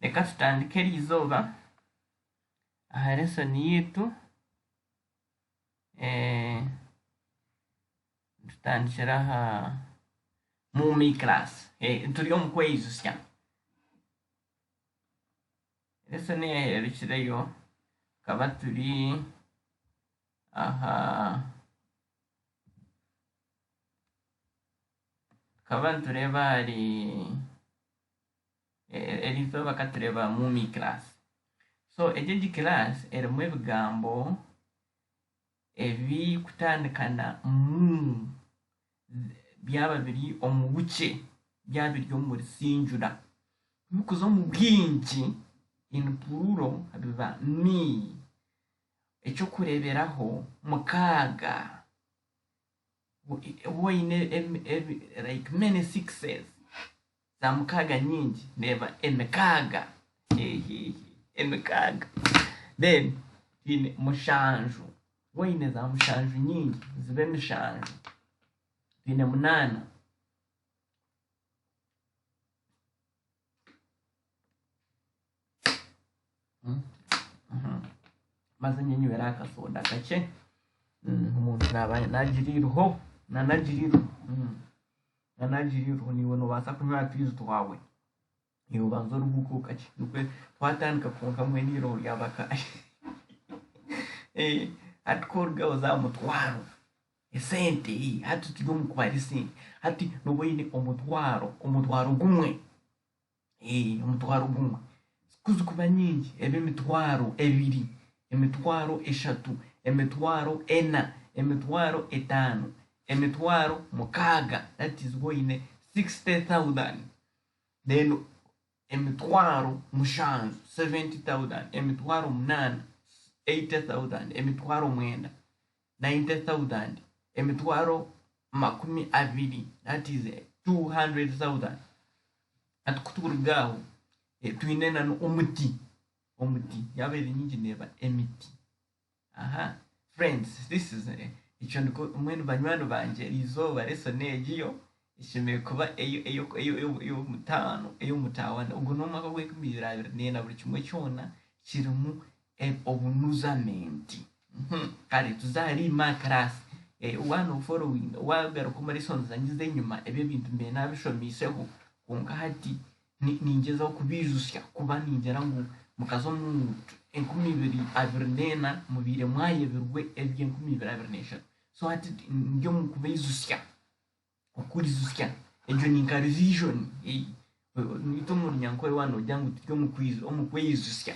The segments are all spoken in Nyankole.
Reka tutandike eriizooba aha lesson yaitu. Nitutandikira aha Mummy class. Turi omu kweijutsya. Lesson eyahererukireyo tukaba turi aha tukaba nitureeba ahari Erizooba katureeba Mummy class. So egi egi class erimu ebigambo ebikutandika na mu byaba biri omu bukye byaba biri omu rusingyura. Kubikuza omu bwingi in plural biba mi. Eky'okureeberaho mukaaga. Waaba oine like many sixes za mukaaga nyingi neeba emikaaga emikaaga then twine mushanju waaba oine za mushanju nyingi ziba emishanju twine munaana. Maze nyenywere akasoda kakye omuntu naaba nagira eiriho naanagira eiriho naanagira eiriho naiwe noobaasa kunywa aha twizi twawe iwe obanze oruhuukeho kakye nikwo twatandika kwonka mbwenu eiriho ryaba hati ku orugaho oza aha mutwaro esente hati turi omu kubara esente hati nooba oine omutwaro omutwaro gumwe. Omutwaro gumwe ku zikuba nyingi eba emitwaro ebiri, emitwaro eshatu, emitwaro ena, emitwaro etaano, emitwaro mukaaga that is waaba oine sixty thousand then emitwaro mushanju seventy thousand, emitwaro munaana eighty thousand, emitwaro mwenda ninety thousand, emitwaro makumi abiri that is 200,000. Hati kuturuga aho twine na omuti, omuti yaaba eri nyingi neeba emiti. Aha friends this is ekyo nikwo mbwenu banywani bangye erizooba lesson egi yo eshemereire kuba ey'omutaano ey'omutawaana. Ogu n'omwaka gw'enkumi ibiri abiri n'ena buri kimwe kyona kirimu obunuzamenti. Kare tuze ahari ma class waaba noforowinga waagaruka omu lessons zangye ez'enyima ebi ebintu mbaire naabishomiiseho kwonka hati ningyezaho kubiijutsya kuba ningira ngu mukaza omu 2024 mubaire mwayebirwe eby'enkumi ibiri abiri n'eshatu so hati ndi omu kubaijutsya. Okurijutsya egyo ni nka revision itwe omu runyankore waaba noogira ngu turi omu kweijutsya,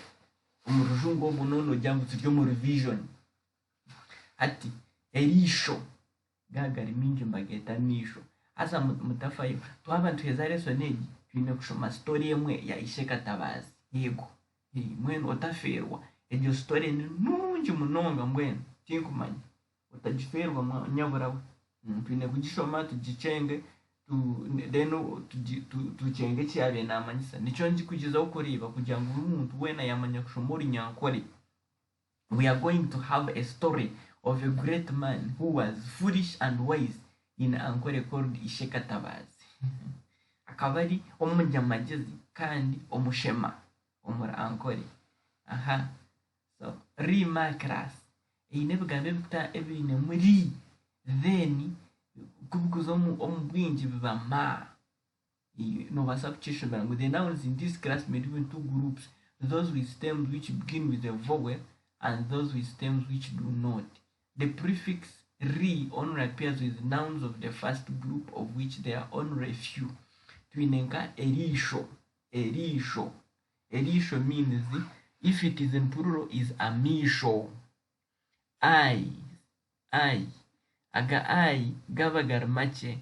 omu rujungu obwo noba noogira ngu turi omu revision. Hati eriisho gaaba gari maingi nibageeta amaisho haza mutafayo twaba nituheeza lesson egi twine kushoma story emwe ya Ishe-Katabaazi eego mbwenu otafeerwa egyo story ni nungi munonga mbwenu tinkumanya. Otagifeerwa nyabura we. Twine kugishoma tugikyenge then tukyenge eki yaabaire naamanyisa. Nikyo ndikugyezaho kureeba kugira ngu buri muntu weena yaamanya kushoma Orunyankore. We are going to have a story of a great man who was foolish and wise in Ankore called Ishe-Katabaazi. Akaba ari omunyamagyezi kandi omushema omuri Ankore. Aha. So ri markerous eine ebigambo ebiinemu ri then ku bikuza omu bwingi biba ma. Noobaasa kukyeshomera ngu the nouns in this class may be in two groups, those with stems which begin with a vowel and those with stems which do not. The prefix ri only appears with nouns of the first group of which there are only a few. Twine nka eriisho, eriisho. Eriisho means if it is in plural is amaisho. Eye, eye. Aga eye gaba gari makye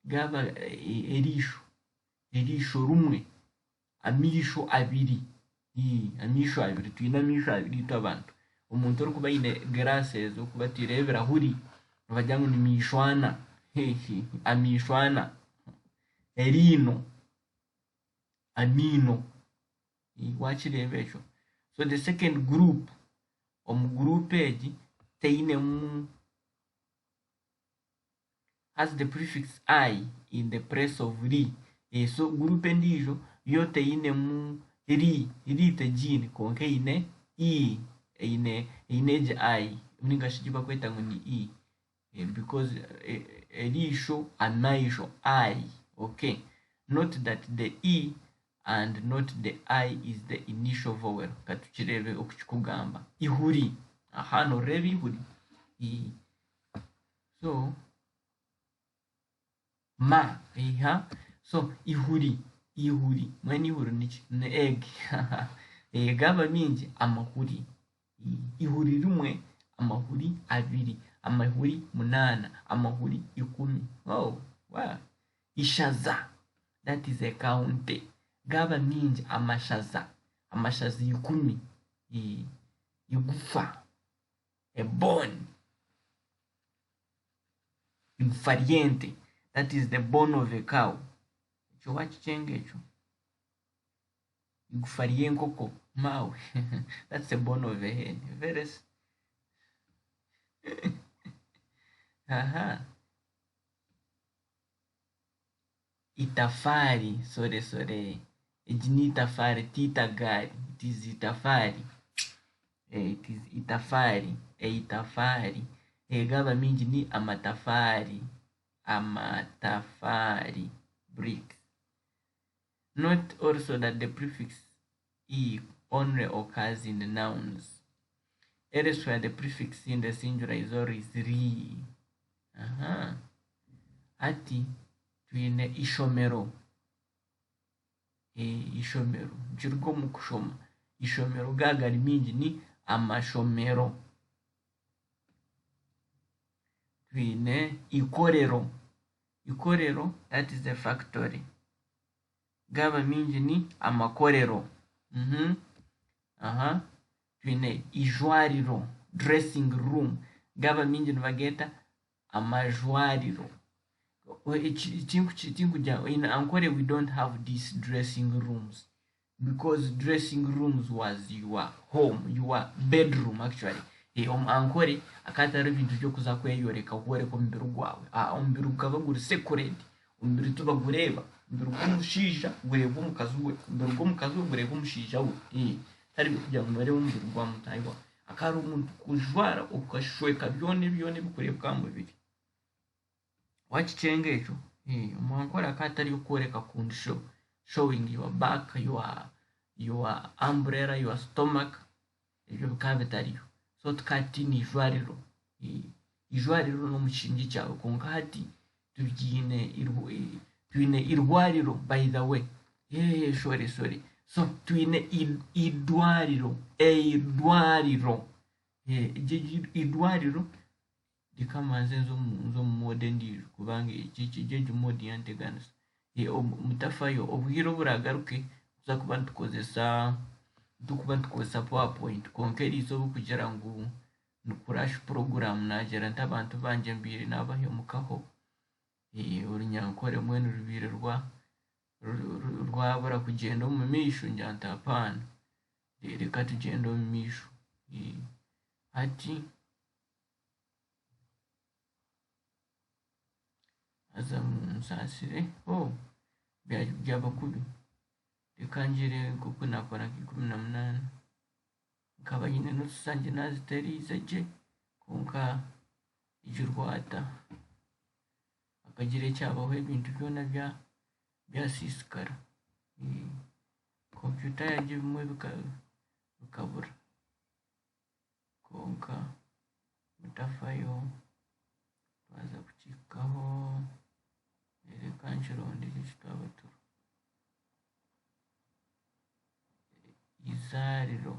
gaba eriisho, eriisho rimwe, amaisho abiri, amaisho abiri, twine amaisho abiri itwe abantu. Omuntu orikuba aine glasses orikuba ataireho ebirahuri nibagira ngu ni maisho ana, amaisho ana, eriino. Amaino. Wakireeba ekyo? So the second group, omu group egi teinemu has the prefix I in the place of ri. So group endiijo yo teinemu Ri, ri tegiine kwonka eine i, eine eine egi I ninga shi ei barikweta ngu ni i because eriisho, amaisho, eye, okay. Note that the i and not the I is the initial vowel. Ka tukireebe oku kirikugamba. Ihuri, aha nooreeba ihuri? So. Ma, iha, so ihuri, ihuri, mbwenu ihuri niki? Ni egg gaaba mingi amahuri, ihuri rimwe amahuri abiri, amahuri munaana, amahuri ikumi, oh wow, ishaza that is a county, gaaba mingi amashaza, amashaza ikumi, igufa, a bone. Igufa ry'ente, that is the bone of a cow. Ekyo wakikyenga ekyo? Igufa ry'enkoko maawe that's the bone of a hen. Very aha. Itafaari, sorry sorry, egi ni itafaari ti itagaari, it is itafaari, it is itafaari, eitafaari, gaaba mingi ni amatafaari, amatafaari, bricks. Note also that the prefix 'i' only occurs in nouns. Elsewhere the prefix in the singular is always 'ri'. Aha. Hati twine ishomero. Ishomero nikiruga omu kushoma. Ishomero gaaba gari mingi ni amashomero. Twine ikorero. Ikorero that is a factory. Gaaba mingi ni amakorero. Aha. Twine ijwariro, dressing room. Gaaba mingi nibageeta amajwariro. In Ankole we don't have these dressing rooms because dressing rooms was your home, your bedroom actually. Omu Ankole hakaba hatariho ebintu by'okuza kweyoreka kworeka omubiri gwawe. Omubiri gukaba guri sacred, omubiri tibagureeba. Omubiri gw'omushaija gureebwa omukazi we, omubiri gw'omukazi we gureebwa omushaija we. Hatari kugira ngu nibareeba omubiri gwa mutaahi waawe. Hakaba hariho omuntu kujwara okashweka byona byona ebirikureebeka aha mubiri. Wakikyenga ekyo? Omu Ankole hakaba hatariyo kworeka kundi show, showing your back, your, your umbrella, your stomach, ebyo bikaba bitariyo. So tukaba tutaine ijwariro. Ijwariro n'omu kishengye kyawe kwonka hati tugiine twine irwariro by the way. Eeh sorry sorry. So twine eidwariro, eidwariro. Eidwariro Reka mbanze nze omu mode endiijo kubanga egi mode yanteganisa. Mutafayo obwire oburagaruke nituza kuba nitukozesa nitukuba nitukozesa power point kwonka eriizooba okugira ngu ni crash program naagira nti abantu bangye mbaire naabahemukaho orunyankore mbwenu rubaire rwabura kugyenda omu maisho ngira nti hapaana reka tugyende omu maisho. Hati. Haza munsaasire oh byaba kubi reka ngire nk'oku naakora nka 18 nkaba nyine notes zangye naazitereize gye kwonka egyo rwata hakagira ekyabaho ebintu byona byasiisikara kompyuta yangye ebimwe bikabura. Kwonka mutafayo twaza kukihikaho reka nkirondere eki twaba turiho. Eizaariro.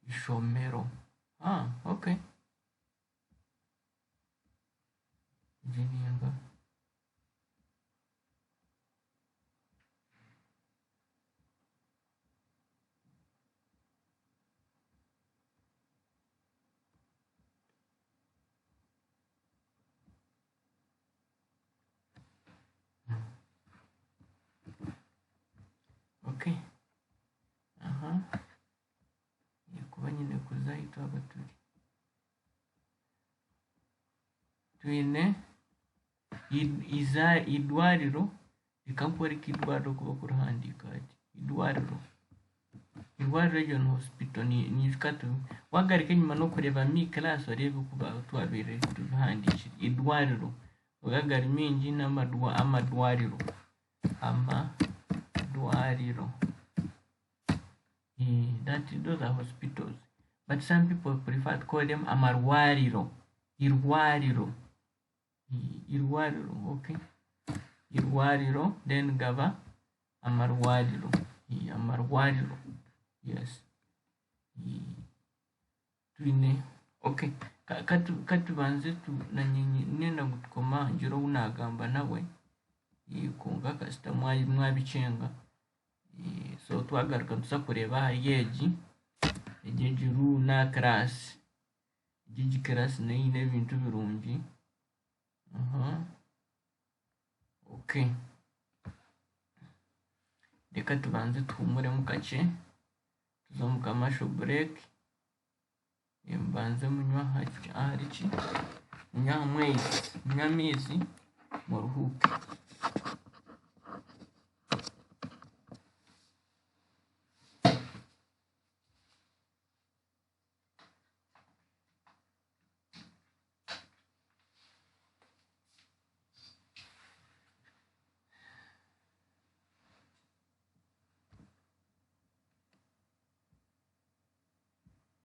Ishomero. Ah, okay. Egi ninga. Okay. Aha. Kuba nyine kuza ahi twaba turi. Twine Eidwariro, reka nkworeke eidwariro oku barikurihandiika hati, eidwariro. Eidwariro eryo ni hospital niijuka waagaruka enyima n'okureeba me class oreebe oku twabaire tubihandiikire, eidwariro. Ago agari maingi n'amadwariro, amadwariro. That those are hospitals but some people prefer to call them amarwariro, irwariro, irwariro okay, irwariro then gaba amarwariro, amarwariro yes. Twine okay katubanze nanye ndenda ngu tukome aha ngire ou naagamba nawe kwonka kasita mwabikyenga so twagaruka nituza kureeba ahari egi, egi egi Lunar class, egi egi class nayo eine ebintu birungi okay. Reka tubanze tuhuumuremu kakye tuze omu commercial break mubanze munywe ahari ki munywe aha mwezi munywe amaizi muruhuuke.